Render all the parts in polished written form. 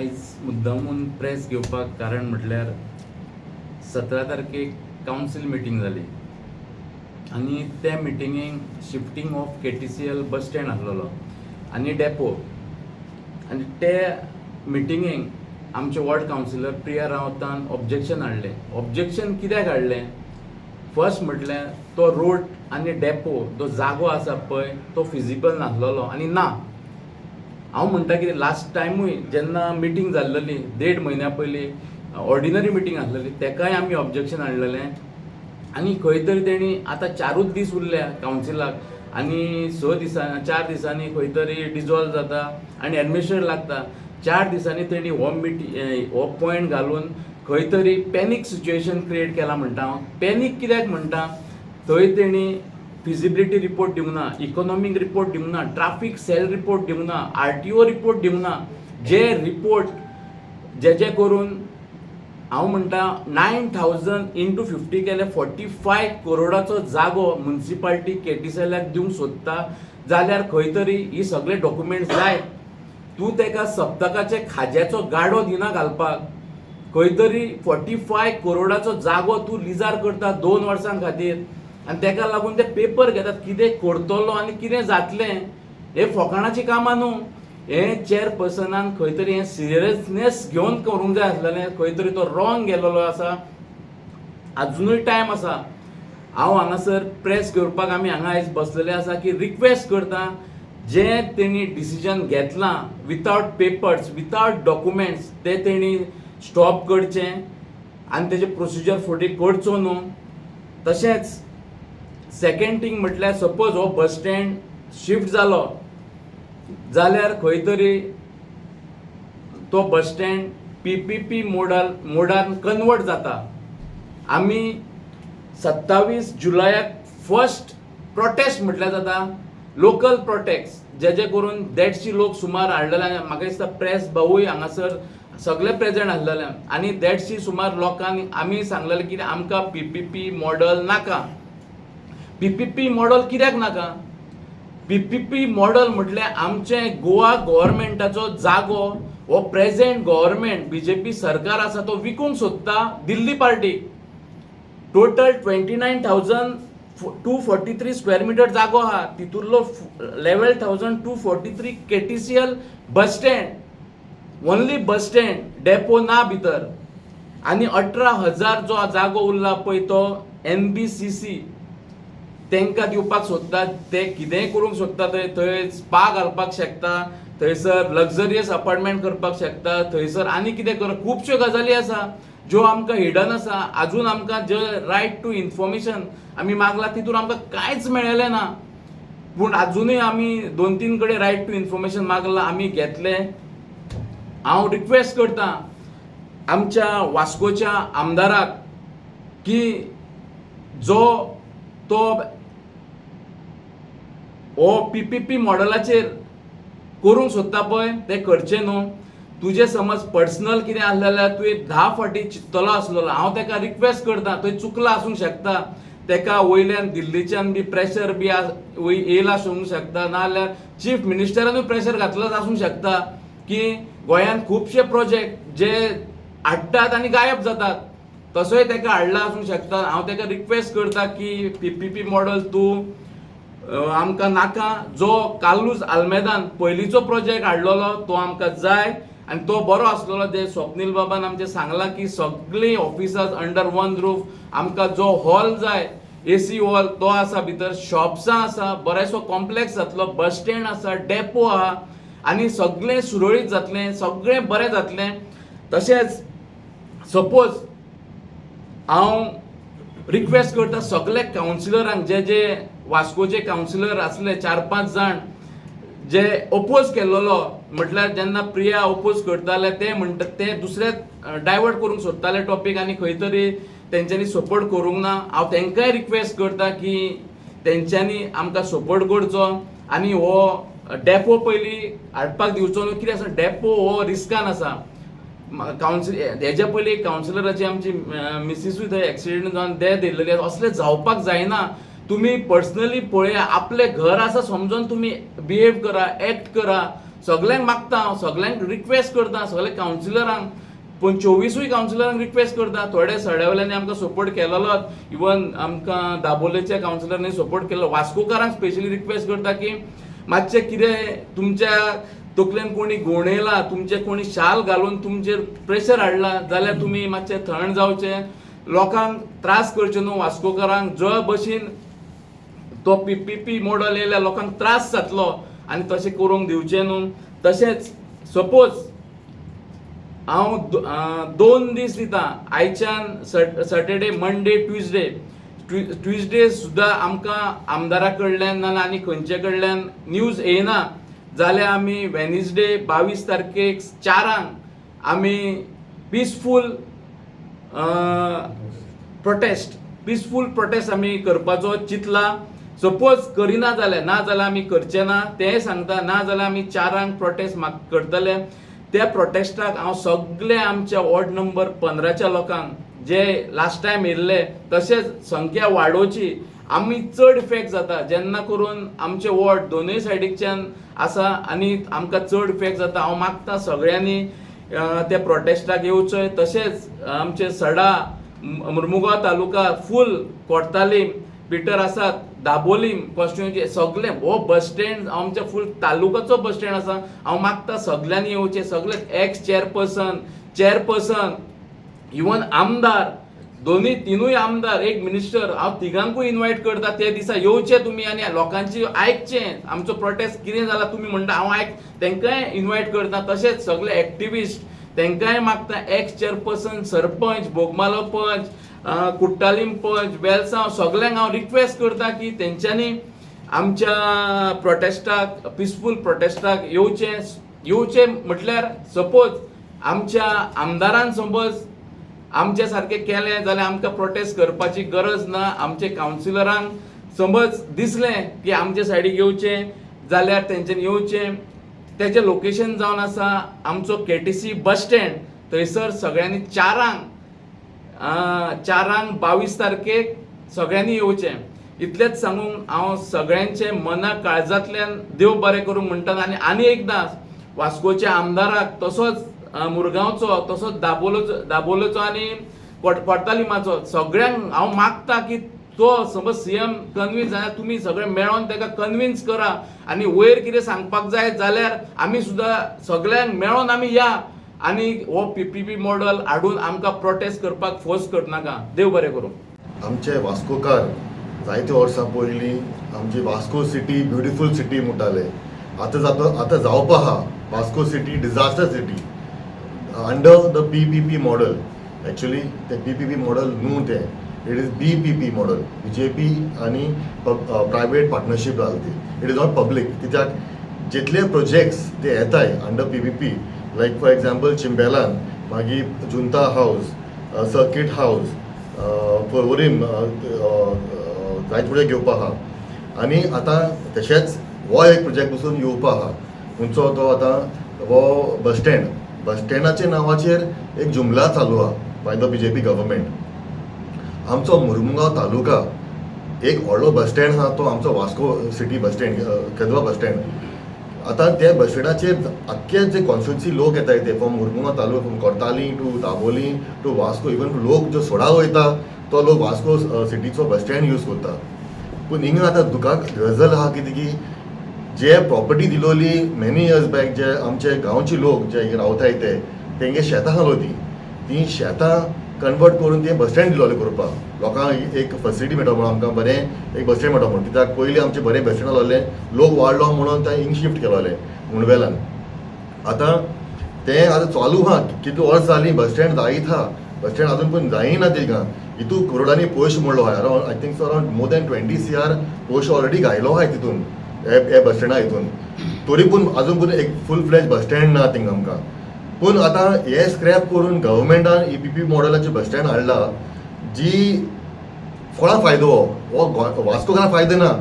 आयज मुद्दामून प्रेस घेवपाक कारण म्हटल्यार 17 तारखेक कावन्सील मिटींग जाली आनी त्या मिटिंगेक shifting of KTCL bus stand आसलेलो आनी डेपो. आनी ते मिटिंगेक आमचे वॉर्ड कावन्सिलर प्रिया रावतान ऑब्जेक्शन हाडलें. ऑब्जेक्शन कित्याक हाडलें? फर्स्ट म्हटल्यार तो रोड आनी डेपो जो जागो आसा पळय, तो फिजिबल नासलेलो. आनी ना, हांव म्हणटा कितें, लास्ट टायमूय जेन्ना मिटींग जाल्लेली, देड म्हयन्या पयलीं ऑर्डिनरी मिटींग आसलेली, तेकाय आमी ऑब्जेक्शन हाडलेलें. आनी खंय तरी तेणी आतां 4ूच दीस उरल्या कावन्सिलाक आनी 6 दिसां, 4 दिसांनी खंय तरी डिजॉल्व जाता आनी एडमिनिस्ट्रेटर लागता. 4 दिसांनी तेणी हो मिटी हो पॉयंट घालून खंय तरी पॅनीक सिच्युएशन क्रिएट केला म्हणटा हांव. पॅनीक कित्याक म्हणटा? थंय तेणी फिजिबिलिटी रिपोर्ट दिवंक ना, इकॉनॉमीक रिपोर्ट दिवंक ना, ट्राफीक सेल रिपोर्ट दिवंक ना, आरटीओ रिपोर्ट दिवंक ना. जे रिपोर्ट जे जे करून हांव म्हणटा, 9,000 इंटू 50 केले, 45 करोडाचो जागो मुन्सिपाल्टी केटीसीएलाक दिवंक सोदता जाल्यार खंय तरी ही सगळे डॉक्युमेंट्स जाय. तूं तेका सप्तकाचे खाज्याचो गाडो दिना घालपाक. खंय तरी 45 करोडाचो जागो तूं लिजार करता 2 वर्सां खातीर आनी तेका लागून ते पेपर घेतात. कितें करतलो आनी कितें जातलें, हे फोकाणाची कामां न्हू. हें चेअरपर्सनान खंय तरी हें सिरियसनेस घेवन करूंक जाय आसलेलें. खंय तरी तो रॉंग गेलेलो आसा. अजुनूय टायम आसा. हांव हांगासर प्रेस घेवपाक आमी हांगा आयज बसलेले आसा की रिक्वेस्ट करता, जे तेणी डिसिजन घेतलां वितावट पेपर्स, वितावट डॉक्युमेंट्स, ते तेणी स्टॉप करचें आनी तेजे प्रोसिजर फुडें करचो न्हू. तशेंच सेकंड थिंग म्हटल्यार, सपोज हो बस स्टँड शिफ्ट जालो जाल्यार खंय तरी तो बस स्टँड पीपीपी मोडान कन्वर्ट जाता. आमी 27 जुलयाक फर्स्ट प्रोटेस्ट म्हटल्यार जाता, लोकल प्रोटेस्ट, जे जे करून 150 लोक सुमार हाडलेले आनी म्हाका दिसता प्रेस भाऊय हांगासर सगळे प्रेझेंट आसलेले. आनी 150 सुमार लोकांनी आमी सांगलेले की आमकां पीपीपी मॉडल नाका. पीपीपी मॉडल कित्याक नाका? पीपीपी मॉडल म्हटल्यार आमचें गोवा गव्हर्मेंटाचो जागो हो प्रेझेंट गव्हर्मेंट, बीजेपी सरकार आसा तो विकूंक सोदता दिल्ली पार्टीक. Total 29,243 square meter जागो आहा. तितूंतलो 11,243 KTCL bus stand, only bus stand, depot ना भितर. आनी 18,000 जो जागो उरला पळय, तो एनबीसीसी तांकां दिवपाक सोदतात. ते कितेंय करूंक सोदता थंय. थंय स्पा घालपाक शकता, थंयसर लक्झरियस अपार्टमेंट करपाक शकता, थंयसर आनी कितें कर, खुबश्यो गजाली आसा ज्यो आमकां हिडन आसा. आजून आमकां जे रायट टू इन्फॉर्मेशन आमी मागला, तितून आमकां कांयच मेळलें ना. पूण आजुनूय आमी दोन तीन कडेन रायट टू इन्फॉर्मेशन मागला, आमी घेतले. हांव रिक्वेस्ट करता आमच्या वास्कोच्या आमदाराक की जो तो हो पीपीपी मॉडलाचेर करूंक सोदता पळय, तें करचें न्हू. तुजें समज पर्सनल कितें आसलें जाल्यार तुवें 10 फावटी चिंततलो आसलेलो. हांव ताका रिक्वेस्ट करता, थंय चुकला आसूंक शकता, ताका वयल्यान दिल्लीच्यान बी प्रेशर बी येयला आसूंक शकता, नाजाल्यार चीफ मिनिस्टरानूय प्रेशर घातलाच आसूंक शकता की गोंयांत खुबशे प्रोजेक्ट जे हाडटात आनी गायब जातात, तसोय ताका हाडला आसूंक शकता. हांव ताका रिक्वेस्ट करता की पीपीपी मॉडल तूं आमकां नाका. जो कार्लूस आल्मेदान पयलींचो प्रोजेक्ट हाडलेलो तो आमकां जाय आनी तो बरो आसलेलो. जे स्वप्नील बाबान आमचें सांगलां की सगळीं ऑफिसां अंडर वन रूफ, आमकां जो हॉल जाय, एसी हॉल, तो आसा, भितर शॉप्सां आसा, बरेंसो कॉम्प्लेक्स जातलो, बस स्टँड आसा, डेपो आहा आनी सगळें सुरळीत जातलें, सगळें बरें जातलें. तशेंच सपोज हांव रिक्वेस्ट करता सगळे कावन्सिलरांक, जे जे वास्कोचे कावन्सिलर आसले चार पांच जाण जे ओपोज केल्लोलो, म्हटल्यार जेन्ना प्रिया ओपोज करताले, ते म्हणटा ते दुसरे डायवर्ट करूंक सोदताले टॉपीक आनी खंय तरी तेंच्यांनी सपोर्ट करूंक ना. हांव तेंकांय रिक्वेस्ट करता की तेंच्यांनी आमकां सपोर्ट करचो आनी हो डेपो पयलीं हाडपाक दिवचो न्हू. कितें आसा, डेपो हो रिस्कान आसा. कावन्सिल हेज्या पयलीं कावन्सिलराची आमची मिसिसूय थंय एक्सिडेंट जावन डेथ येयलेली आसा. असलें जावपाक जायना. तुमी पर्सनली पळया, आपलें घर आसा समजून तुमी बिहेव करा, एक्ट करा. सगल्यांक मागता हांव, सगल्यांक रिक्वेस्ट करता, सगल्या कावन्सिलरांक, पूण 24ूय कावन्सिलरांक रिक्वेस्ट करता. थोडे सड्यावल्यांनी आमकां सपोर्ट केलेलोच, इवन आमकां दाबोलेच्या कावन्सिलरांनी सपोर्ट केल्लो. वास्कोकारांक स्पेशली रिक्वेस्ट करता की मातशें कितें तुमच्या तकलेन कोणी घुंवडयला, तुमचे कोणी शाल घालून तुमचेर प्रेशर हाडला जाल्यार तुमी मातशें थंड जावचें, लोकांक त्रास करचे न्हू. वास्कोकारांक जो भशेन तो पीपीपी मॉडल येयल्यार लोकांक त्रास जातलो आनी तशें करूंक दिवचें न्हू. तशेंच सपोज हांव 2 दीस दिता आयच्यान, सॅटर्डे, मंडे, ट्युजडे. ट्युजडे सुद्दां आमकां आमदारा कडल्यान ना आनी खंयचे कडल्यान न्यूज येयना जाल्यार आमी वेनसडे 22 तारखेक 4 आंक आमी पिसफूल प्रोटेस्ट आमी करपाचो चिंतला. सपोज करिना जाल्यार, ना जाल्यार आमी करचे ना तेंय सांगता. ना जाल्यार आमी 4 आंक प्रोटेस्ट करतले. त्या प्रोटेस्टाक हांव सगळे आमच्या वॉर्ड नंबर 15च्या लोकांक जे लास्ट टायम येयल्ले, तशेंच संख्या वाडोवची. आमी चड इफेक्ट जाता जेन्ना करून आमचे वॉर्ड दोनूय सायडीकच्यान आसा आनी आमकां चड इफेक्ट जाता. हांव मागता सगळ्यांनी त्या प्रोटेस्टाक येवचें. तशेंच आमचे सडा, मुरमुगांव तालुका फूल, कोर्तालीम, पिटर आसात, दाबोलीम कॉन्स्टिट्युएन्सी सगळे, हो बस स्टँड आमच्या फूल तालुकाचो बस स्टँड आसा. हांव मागता सगळ्यांनी येवचें. सगळे एक्स चेअरपर्सन, चेअरपर्सन, इवन आमदार, दोनूय तिनूय आमदार, एक मिनिस्टर, हांव तिगांकूय इनवायट करता. ते दिसा येवचे तुमी आनी लोकांची आयकचें, आमचो प्रोटेस्ट कितें जाला तुमी म्हणटा. हांव आयक तांकांय इनवायट करता. तशेंच सगळे एक्टिविस्ट तांकांय मागता, एक्स चेअरपर्सन, सरपंच, बोगमालो पंच, कुट्टालीम पंच, वेलसांव, सगल्यांक हांव रिक्वेस्ट करता की तेंच्यांनी आमच्या प्रोटेस्टाक, पिसफूल प्रोटेस्टाक येवचें. येवचें म्हटल्यार सपोज आमच्या आमदारान समज आमच्या सारकें केलें जाल्यार आमकां प्रोटेस्ट करपाची गरज ना. आमचे कावन्सिलरांक समज दिसलें की आमच्या सायडीक येवचें जाल्यार तेंच्यांनी येवचें. तेचें लोकेशन जावन आसा आमचो केटीसी बस स्टँड. थंयसर सगळ्यांनी 4 आंक 22 तारखेक सगळ्यांनी येवचें. इतलेंच सांगून हांव सगळ्यांचे मना काळजांतल्यान देव बरें करूं म्हणटा. आनी आनी एकदां वास्कोच्या आमदाराक, तसोच मुरगांवचो, तसोच दाबोलोचो आनी कोर्तालिमाचो, सगळ्यांक हांव मागता की तो समज सीएम कन्विन्स जाल्यार तुमी सगळे मेळोन ताका कन्विन्स करा आनी वयर कितें सांगपाक जाय जाल्यार आमी सुद्दां सगळ्यांक मेळोन आमी या आनी हो पीपीपी मॉडल हाडून आमकां प्रोटेस्ट करपाक फोर्स करनाका. देव बरें करूं. आमचे वास्कोकार जायते वर्सां पयलीं आमची वास्को सिटी ब्युटिफूल सिटी म्हणटाले. आतां जाता, आतां जावपा आहा Vasco city disaster city under the PPP model. Actually ते पीपीपी मॉडल न्हू तें, it is BPP model, BJP आनी प्रायवेट पार्टनरशीप जाली ती. It is not public, कित्याक जितले प्रोजेक्ट्स ते येताय under PPP, like for example चिंबेलान, मागीर जुंता हावज, सर्कीट हावज, पर्वरीम जायते प्रोजेक्ट घेवपा आहा. आनी आतां तशेंच हो एक प्रोजेक्ट पसून येवपा आहा, खंयचो तो आतां हो बस स्टँड. बस स्टँडाच्या नांवाचेर एक जुमला चालू आहा by the BJP government. आमचो मुरमुगांव तालुका एक व्हडलो बस स्टँड आहा, तो आमचो वास्को सिटी बस स्टँड, केदवा बस स्टँड. आतां त्या बस स्टँडाचेर आख्खे जे कॉन्स्टिट्युन्सी लोक येताय ते from Mormugao taluka, from Cortalim to Dabolim to Vasco, even लोक जो सोडा वयता तो लोक वास्को सिटीचो बस स्टँड यूज करता. पूण हिंगा आतां दुकाक गजल आहा कितें की जे प्रॉपर्टी दिलोली मेनी इयर्स बॅक, जे आमचे गांवचे लोक जे हिंगा रावताय ते तेंगे शेतां आसलो, ती तीं शेतां कन्वर्ट करून ते बस स्टँड दिलोले करपाक, लोकांक एक फॅसिलिटी मेळटा म्हणून, आमकां बरें एक बस स्टँड मेळटा म्हणून. कित्याक पयलीं आमचें बरें बस स्टँड आसलें, लोक वाडलो म्हणून ते हिंग शिफ्ट केलोले मुंडवेल्यान. आतां तें आतां चालू आहा, कितली वर्स जालीं बस स्टँड जायत आहा, बस स्टँड अजून पण जायना. तिका हितू करोडांनी पयशे मोडलो आहा, around I think so around more than 20 CR पयशे ऑलरेडी घायलो आहाय तितून, हे हे बस स्टँडा हितून. तरी पूण अजून पूण एक फूल फ्लॅज बस स्टँड ना थिंगा आमकां. पूण आतां हे स्क्रॅप करून गव्हर्मेंटान पीपीपी मॉडलाचें बस स्टँड हाडला, जी कोणा फायदो हो? वास्कोकारांक फायदो ना.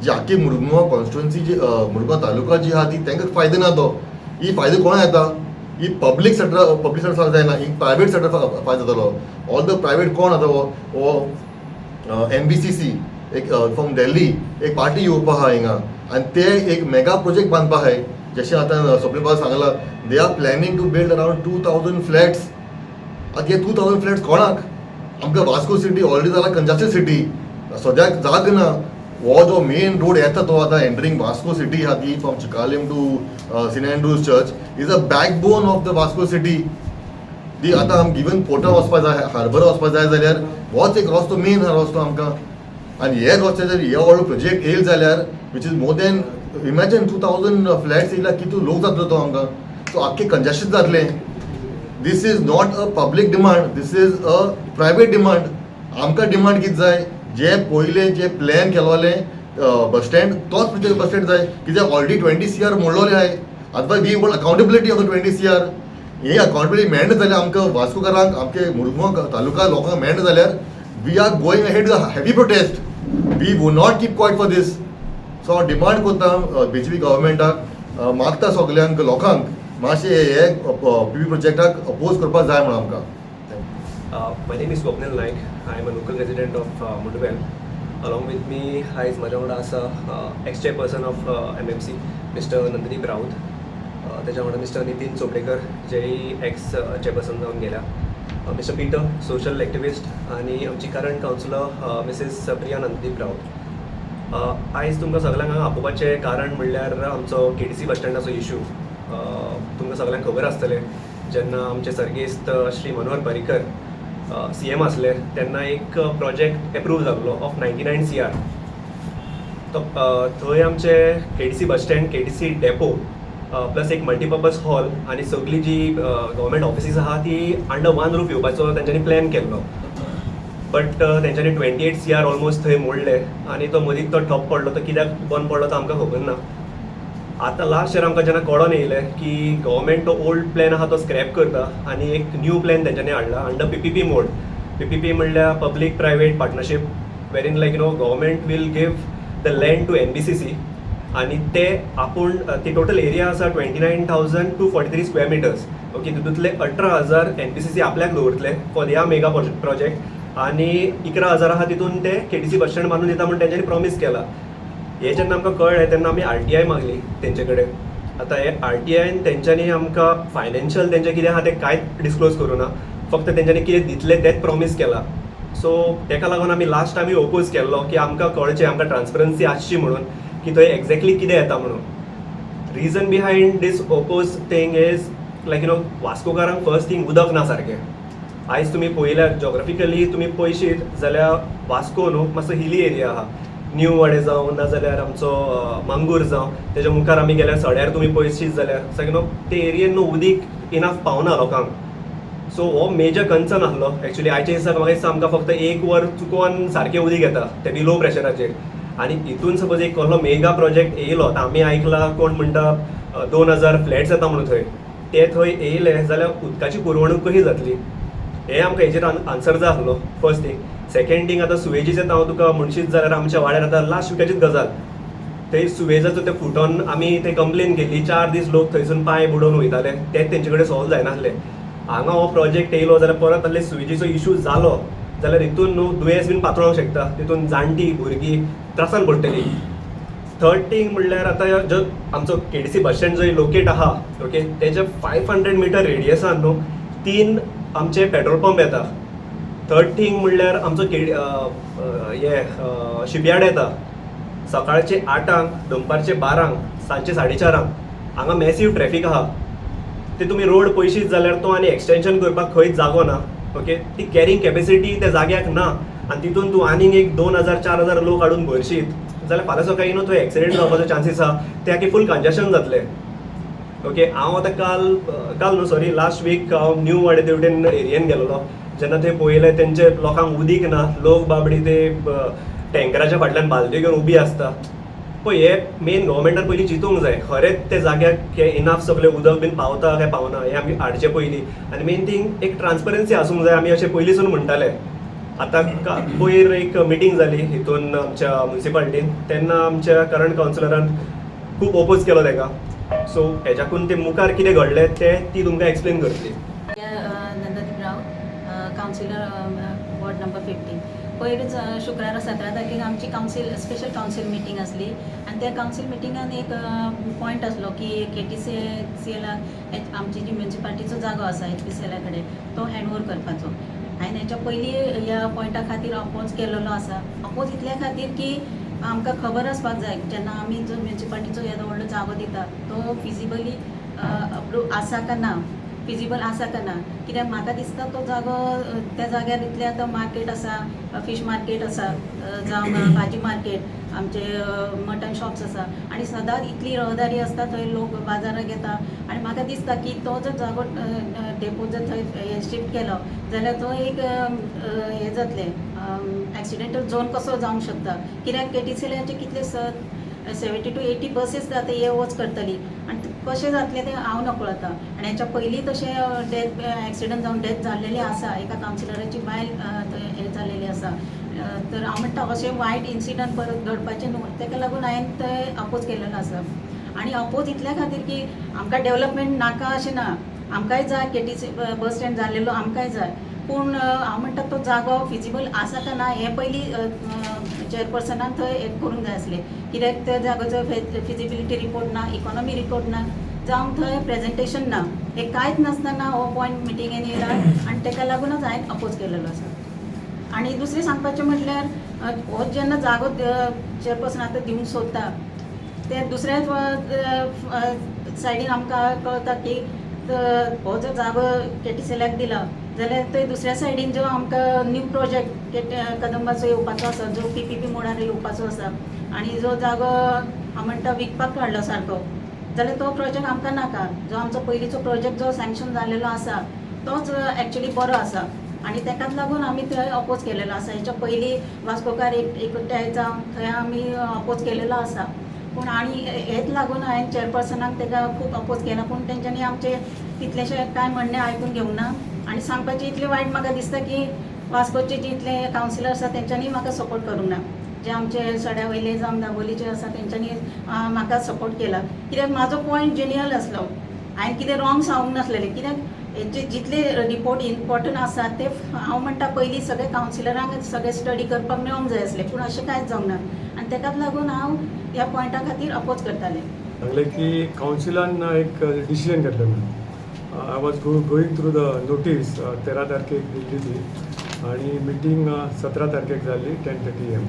जी आख्खी मुरमुगांव कॉन्स्टिट्युन्सी जी, मुरमुगांव तालुका जी आहा ती, तांकां फायदो ना तो. ही फायदो कोणा येता? ही पब्लीक सेक्टर जायना, ही प्रायवेट सेक्टर फायदो जातलो. ऑल the private कोण आतां हो एनबीसीसी एक फ्रॉम दिल्ली एक पार्टी येवपा आहा हिंगा आनी ते एक मेगा प्रोजेक्ट बांदपा आहाय. जशें आतां स्वप्नील बाब सांगला, they are planning to build around 2,000 flats. आतां हे 2,000 फ्लॅट्स कोणाक? आमकां वास्को सिटी ऑलरेडी जाला कंजस्टेड सिटी. सद्याक जाग ना. हो जो मेन रोड येता तो आतां एंटरींग वास्को सिटी आहा ती from Chicalim to Saint Andrew's Church is a backbone of the Vasco city. ती आतां आमकां इवन पोर्टा वचपा जाय, हार्बर वचपा जाय जाल्यार होच एक रस्तो मेन आहा रस्तो आमकां. आनी हे रस्त्याचेर हे व्हडलो प्रोजेक्ट येयल जाल्यार, which is more than, imagine, 2,000 flats येयल्यार कितू लोक जातलो तो आमकां. सो आख्खें कंजेशन जातलें. This is not a public demand, this is a private demand. आमकां डिमांड कितें जाय, जे पयले जे प्लॅन केलोले बस स्टँड, तोच बस स्टँड जाय. कित्याक ऑलरेडी 20 CR मोडलोले आहाय. आतां we want accountability of the 20 CR. He accountability मेळना जाल्यार आमकां वास्कोकारांक, आमचे मुरगांव तालुका लोकांक मेळना जाल्यार we are going ahead heavy protest. We will not keep quiet for this. So हांव डिमांड करता बीजेपी गव्हर्मेंटाक, मागता सगल्यांक लोकांक मातशें हे पीपीपी प्रोजेक्टाक अपोज करपाक जाय म्हणून आमकां. My name is Swapnil Naik. I am a local resident of Mundvel. Along with me आयज म्हाज्या वांगडा आसा ex chairperson of MMC Mr. Nanddeep Raut. तेच्या वांगडा मिस्टर नितीन चोपडेकर, जेय एक्स चेअरपर्सन जावन गेल्या, मिस्टर पीटर, सोशल एक्टिविस्ट, आनी आमची करंट कावन्सिलर मिसीस प्रिया नंददीप राऊत. आयज तुमकां सगल्यांक हांगा आपोवपाचें कारण म्हणल्यार आमचो केटीसी बस स्टँडाचो इशू. तुमकां सगल्यांक खबर आसतलें, जेन्ना आमचे सर्गेस्त श्री मनोहर पर्रीकर सीएम आसले तेन्ना एक प्रोजेक्ट एप्रूव जाल्लो ऑफ 99 CR. तो थंय आमचे KTC bus stand, KTC depot, plus एक मल्टीपर्पज हॉल आनी सगळी जी गव्हर्मेंट ऑफिसीस आहा ती अंडर वन रूफ येवपाचो तेंच्यांनी प्लॅन केल्लो. बट तेंच्यांनी 28 CR almost थंय मोडले आनी तो मदींच तो ठप पडलो. तो कित्याक बंद पडलो तो आमकां खबर ना. आतां लास्ट इयर आमकां जेन्ना कळोन येयलें की गव्हर्मेंट तो ओल्ड प्लॅन आहा तो स्क्रॅप करता आनी एक न्यू प्लॅन तेंच्यांनी हाडला अंडर पीपीपी मोड. पीपीपी म्हणल्यार public private partnership, wherein like government will give the land to NBCC आनी ते आपूण ती टोटल एरिया आसा 29,243 square meters, okay. तितूंतले 18,000 एनबीसीसी आपल्याक दवरतले फॉर ह्या मेगा प्रोजेक्ट आनी 11,000 आहा तितून ते केटीसी बस स्टँड बांदून दिता म्हूण तेंच्यांनी प्रॉमीस केला. हे जेन्ना आमकां कळ्ळें तेन्ना आमी आरटीआय मागली तेंचे कडेन. आतां हे आरटीआयन तेंच्यांनी आमकां फायनान्शियल तेंचें कितें आहा तें कांयच डिस्क्लोज करूं ना. फक्त तेंच्यांनी कितें दितलें तेंच प्रॉमीस केलां. सो तेका लागून आमी लास्ट टायमूय ओपोज केल्लो की आमकां कळचें, आमकां ट्रान्सपरन्सी आसची म्हणून की थंय एक्झॅक्टली कितें येता म्हणून. Reason behind this oppose thing is like वास्कोकारांक first thing उदक ना सारकें. आयज तुमी पळयल्यार, जॉग्राफिकली तुमी पळयशीत जाल्यार वास्को न्हू मातसो हिली एरिया आहा. न्यू वाडे जावं नाजाल्यार आमचो मांगूर जावं, तेच्या मुखार आमी गेल्यार सड्यार तुमी पळयशीत जाल्यार सगळें न्हू ते एरियेन न्हू उदीक इनफ पावना लोकांक. सो हो मेजर कन्सर्न आसलो एक्चुली. आयच्या दिसाक म्हाका दिसता आमकां फक्त एक वर चुकोन सारकें उदीक येता, तें बी लो प्रेशराचेर. आनी हितून सपोज एक कसलो मेगा प्रोजेक्ट येयलो, आतां आमी आयकलां कोण म्हणटा 2,000 फ्लॅट्स येता म्हणून थंय, ते थंय येयले जाल्यार उदकाची पुरवणूक कशी जातली, हें आमकां हेजेर आन्सर जाय आसलो, फर्स्ट थिंग. सेकंड थिंग, आतां सुवेजीचें हांव तुका म्हणशीत जाल्यार आमच्या वाड्यार आतां लास्ट विकाचीच गजाल, थंय सुवेजाचो ते फुटोन आमी ते कंप्लेन केली. 4 दीस लोक थंयसून पांय बुडोवन वयताले, तेच तेंचे कडेन सॉल्व जायनासलें. हांगा हो प्रोजेक्ट येयलो जाल्यार परत आहले सुवेजीचो इशू जालो जाल्यार हितून न्हू दुयेंस बीन पातळोंक शकता. तितून जाणटी भुरगीं त्रासान पडटलीं. थर्ड थिंग म्हणल्यार आतां जो आमचो केटीसी बस स्टँड जो लोकेट आहा, ओके, तेच्या 500 मिटर रेडियसान न्हू तीन आमचे पेट्रोल पंप येता. थर्ड थिंग म्हणल्यार आमचो के हे शिपयार्ड येता. सकाळचे 8आंक, दनपारचे 12आंक, सांजचे 4:30आंक हांगा मॅसीव ट्रॅफीक आहा. ते तुमी रोड पळयशीत जाल्यार तो आनी एक्सटेन्शन करपाक खंयच जागो ना, ओके. ती कॅरिंग कॅपेसिटी त्या जाग्याक ना आनी तितून तूं आनीक एक 2,000 4,000 लोक हाडून भरशीत जाल्यार फाल्यां सकाळीं न्हू थंय एक्सिडेंट जावपाचो चान्सीस आहा. ते आख्खे फूल कंजेशन जातलें, ओके. हांव आतां काल, काल न्हू, सॉरी, लास्ट वीक हांव न्यू वाडे तेवटेन एरियेन गेल्लो. जेन्ना थंय पळयलें, तेंचे लोकांक उदीक ना. लोक बाबडी ते टँकराच्या फाटल्यान बालद्यो घेवन उबी आसता. पळय, हे मेन गव्हर्मेंटान पयलीं चिंतूंक जाय, खरेंच ते जाग्याक हे इनाफ सगळें उदक बीन पावता काय पावना हें आमी हाडचें पयलीं. आनी मेन थींग एक ट्रान्सपरन्सी आसूंक जाय, आमी अशें पयलींसून म्हणटाले. आतां पयर एक मिटींग जाली हितून आमच्या मुन्सिपालिटीन, तेन्ना आमच्या करंट कावन्सिलरान खूब ओपोज केलो तेका. सो हेच्याकून ते मुखार कितें घडलें तें ती तुमकां एक्सप्लेन करतली. Nanddeep Raut, councillor, ward number 15. पयरूच शुक्रारा 17 तारखेक आमची कावन्सील, स्पेशल कावन्सील मिटींग आसली आनी त्या कावन्सील मिटिंगान एक पॉयंट आसलो की केटीसीएलाक आमची जी म्युन्सिपाल्टीचो जागो आसा एचपीसीएला कडेन तो हँड ओवर करपाचो. हांवें हेच्या पयलीं ह्या पॉयंटा खातीर अपोज केलेलो आसा. अपोज इतल्या खातीर की आमकां खबर आसपाक जाय, जेन्ना आमी जो म्युन्सिपाल्टीचो येदो व्हडलो जागो दिता तो फिजिबली अप्रूव आसा काय ना, फिजिबल आसा काय ना. कित्याक म्हाका दिसता तो जागो त्या जाग्यार इतलें आतां मार्केट आसा, फीश मार्केट आसा, जावं भाजी मार्केट, आमचे मटन शॉप्स आसा आनी सदांच इतली रहदारी आसता थंय, लोक बाजाराक येता. आनी म्हाका दिसता की तो जर जागो, डेपो जर थंय शिफ्ट केलो जाल्यार तो एक हें जातलें, एक्सिडेंटल झोन कसो जावंक शकता. कित्याक केटीसीएलाचे कितले 70 टू 80 बसीस आतां ये वच करतली आनी कशें जातलें तें हांव नकळो आतां. आनी हेच्या पयलीं तशें डेथ, एक्सिडंट जावन डेथ जाल्लेली आसा, एका कावन्सिलराची बायल थंय हें जाल्लेली आसा. तर हांव म्हणटा अशें वायट इन्सिडंट परत घडपाचें न्हू, तेका लागून हांवें तें अपोज केलेलो आसा. आनी अपोज इतल्या खातीर की आमकां डेवलपमेंट नाका अशें ना, आमकांय जाय. केटीसी बस स्टँड जाल्लेलो आमकांय जाय, पूण हांव म्हणटा तो जागो फिजिबल आसा काय ना हें पयलीं चेअरपर्सनान थंय हें करूंक जाय आसलें. कित्याक त्या जागोचो फिजिबिलिटी रिपोर्ट ना, इकॉनॉमी रिपोर्ट ना, जावं थंय प्रेजेंटेशन ना, हें कांयच नासतना हो पॉयंट मिटिंगेन येयला आनी तेका लागूनच हांवें अपोज केलेलो आसा. आनी दुसरें सांगपाचें म्हटल्यार हो जेन्ना जागो चेअरपर्सन आतां दिवंक सोदता ते दुसऱ्या सायडीन आमकां कळटा की हो जर जागो केटीसीएलाक दिला जाल्यार थंय दुसऱ्या सायडीन जो आमकां न्यू प्रोजेक्ट कदंबाचो येवपाचो आसा, जो पीपीपी मोडार येवपाचो आसा आनी जो जागो हांव म्हणटा विकपाक काडलो सारको, जाल्यार तो प्रोजेक्ट आमकां नाका. जो आमचो पयलींचो प्रोजेक्ट जो सँक्शन जाल्लेलो आसा तोच एक्चुली बरो आसा आनी तेकाच लागून आमी थंय अपोज केलेलो आसा. हेच्या पयलीं वास्कोकार एक एकठांय जावन थंय आमी अपोज केलेलो आसा. पूण आनी हेच लागून हांवें चेअरपर्सनाक तेका खूब अपोज केला, पूण तेंच्यांनी आमचें तितलेशें कांय म्हणणें आयकून घेवंक ना. आनी सांगपाचें इतलें वायट म्हाका दिसता की वास्कोचे जितले कावन्सिलर आसा तेंच्यांनी म्हाका सपोर्ट करूंक ना. जे आमचे सड्या वयले जावं दाबोलीचे आसा तेंच्यांनी म्हाका सपोर्ट केला, कित्याक म्हाजो पॉयंट जेन्युअल आसलो. हांवें कितें रॉंग सांगूंक नासलेलें. कित्याक हेचे जितले रिपोर्ट इम्पॉर्टंट आसा ते हांव म्हणटा पयलीं सगळे कावन्सिलरांक सगळे स्टडी करपाक मेळोंक जाय आसले, पूण अशें कांयच जावंक ना आनी तेकाच लागून हांव ह्या पॉयंटा खातीर अपोज करतालें. सांगलें की कावन्सिलान एक डिसिजन घेतलें म्हणून. I was going through the notice, 13 तारखेक दिल्ली ती आनी मिटींग 17 तारखेक जाल्ली 10:30 am.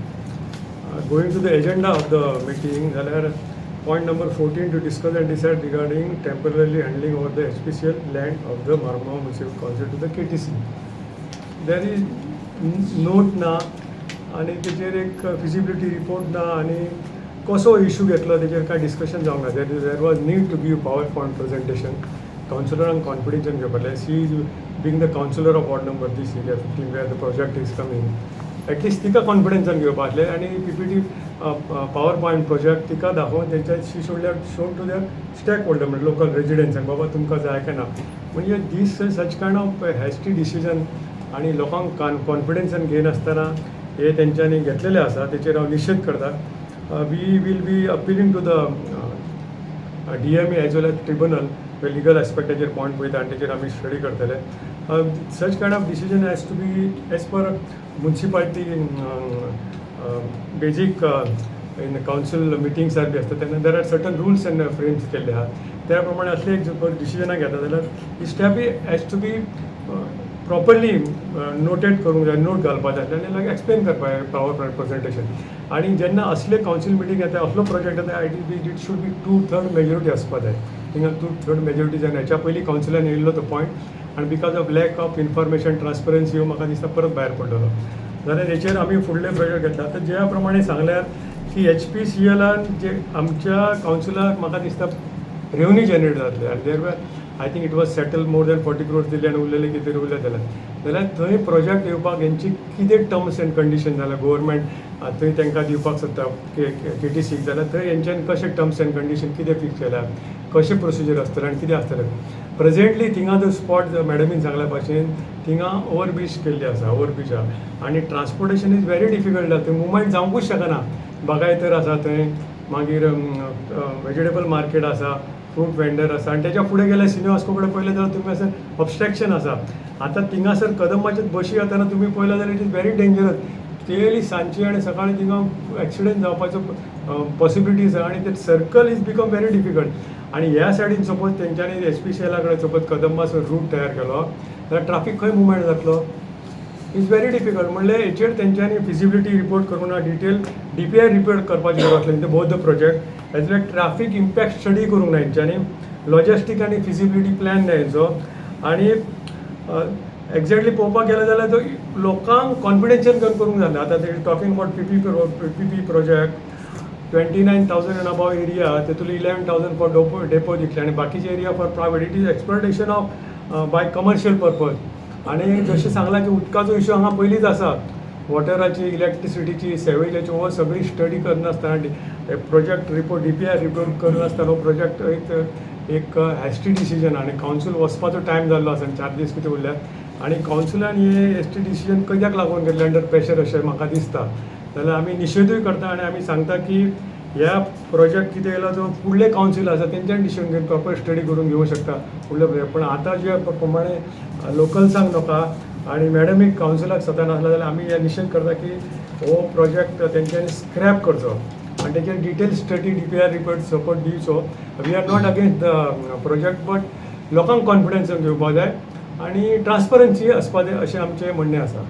Going to the agenda of the meeting जाल्यार point number 14, to discuss and decide regarding temporarily handing over the HPCL land of the Marmugao Municipal Council to the KTC. There is note ना आनी तेजेर एक feasibility report ना आनी कसो issue घेतलो तेजेर कांय डिस्कशन जावंक ना. There was need to give power point presentation, कावन्सिलरांक कॉन्फिडन्सान घेवपाक. She is being the councillor of ward number this area 15, where the project is coming, at least तिका कॉन्फिडन्सान घेवपा आसलें आनी पीपीटी, पावर पॉयंट प्रोजेक्ट तिका दाखोवन तेंच्या she should have shown to their stake holder, म्हणजे local रेजिडेंट्सांक, बाबा तुमकां जाय काय ना. म्हणजे this such kind of hasty decision आनी लोकांक कॉन्फिडन्सान घेयनासतना हे तेंच्यांनी घेतलेले आसा, तेचेर हांव निशेध करता. We will be appealing to the DMA as well as tribunal. Legal एस्पेक्टाचेर point पळयता आनी तेचेर आमी स्टडी करतले. Such kind of decision has to be as per municipality basic in council मिटिंग्सार बी आसता तेन्ना there are certain rules and frames केल्ले आहा. त्या प्रमाणे असले एक जर डिसिजनां घेता जाल्यार ही step has to be properly noted करूंक जाय, नोट घालपा जाय आनी लायक एक्सप्लेन करपा जाय पावर पॉयंट प्रेजेंटेशन. आनी जेन्ना असले कावन्सील मिटींग येता, असलो प्रोजेक्ट येता, I T it should be two third majority आसपा जाय. थिंगा टू थर्ड मेजॉरिटी जायना. हेच्या पयलीं कावन्सिलान येयल्लो तो पॉयंट आनी because of lack of information, transparency ह्यो म्हाका दिसता परत भायर पडटलो. जाल्यार हेचेर आमी फुडले प्रोजेक्ट घेतला. आतां ज्या प्रमाणे सांगल्यार की एचपीसीएलान जे आमच्या कावन्सिलाक म्हाका दिसता रेवन्यू जनरेट जातले आनी there I think it was settle more than 40 crores दिले आनी उरलेले कितें तरी उरले जाल्यार थंय प्रोजेक्ट येवपाक हेंची कितें टर्म्स एंड कंडिशन जाल्यार गोवोरमेंट थंय तांकां दिवपाक सोदता केटीसीक, जाल्यार थंय हेंच्यानी कशें टर्म्स एंड कंडिशन कितें फिक्स केल्या, कशें प्रोसिजर आसतलें आनी कितें आसतलें. प्रेजेंटली थिंगा जो स्पॉट मॅडमीन सांगल्या भाशेन थिंगा ओवरब्रीज केल्ली आसा, ओवरब्रीज आहा आनी ट्रान्सपोर्टेशन is very difficult. थंय मुवमेंट जावंकूच शकना. बागायतर आसा थंय, मागीर वेजिटेबल मार्केट आसा, फ्रूट वेंडर आसा आनी तेच्या फुडें गेल्यार सिनियर वास्को कडेन पळयलें जाल्यार तुमी आसा ऑबस्ट्रक्शन आसा. आतां थिंगासर कदंबाचे बशी वताना तुमी पळयलें जाल्यार it is very dangerous. Clearly सांजची आनी सकाळी थिंगा एक्सिडंट जावपाचो पॉसिबिलिटीज आहा आनी ते circle is become very difficult. आनी ह्या सायडीन सपोज तेंच्यांनी एचपीसीएला कडेन सपोज कदंबाचो रूट तयार केलो जाल्यार ट्राफीक खंय मुवमेंट जातलो? Is very difficult. म्हणल्यार हेचेर तेंच्यांनी फिजिबिलिटी रिपोर्ट करूंक ना, डिटेल डीपीआर रिपोर्ट करपाची गरज आसली both the project, as well traffic impact study करूंक ना हेंच्यांनी, लॉजिस्टीक आनी फिजिबिलिटी प्लॅन ना हेंचो. आनी एक्झॅक्टली पळोवपाक गेलें जाल्यार तो लोकांक कॉन्फिडेन्शियल घेवन करूंक जायना. आतां ते talking about PPP project, 29,000 and above area, तेतूंतले 11,000 for depot दितले आनी बाकीचे area for private. It is exploitation of by commercial purpose. आनी जशें सांगलां की उदकाचो इशू हांगा पयलींच आसा, वॉटराची, इलेक्ट्रिसिटीची, सेवेजाची, हो सगळी स्टडी करनासतना, project report, DPR report करनासतना हो प्रोजेक्ट एक एक हेस्टी डिसिजन. आनी कावन्सील वचपाचो टायम जाल्लो आसा आनी 4 दीस कितें उरल्या आनी कावन्सिलान हे हेस्टी डिसिजन कित्याक लागून घेतलें अंडर प्रेशर अशें म्हाका दिसता. जाल्यार आमी निशेधूय करता आनी आमी सांगता की ह्या प्रोजेक्ट कितें येयला जो फुडले कावन्सील आसा तेंच्यान डिसिजन घेवन प्रॉपर स्टडी करून घेवंक शकता फुडले प्रोजेक्ट. पण आतां जे प्रमाणे लोकल्सांक नाका आनी मॅडमीक कावन्सिलाक सतानासला जाल्यार आमी हे निशेध करता की हो प्रोजेक्ट तेंच्यांनी स्क्रॅप करचो आनी तेचेर detail study, DPR report support दिवचो. We are not against the project, but लोकांक कॉन्फिडन्स घेवपाक जाय आनी ट्रान्सपरन्सी आसपा जाय अशें आमचें म्हणणें आसा.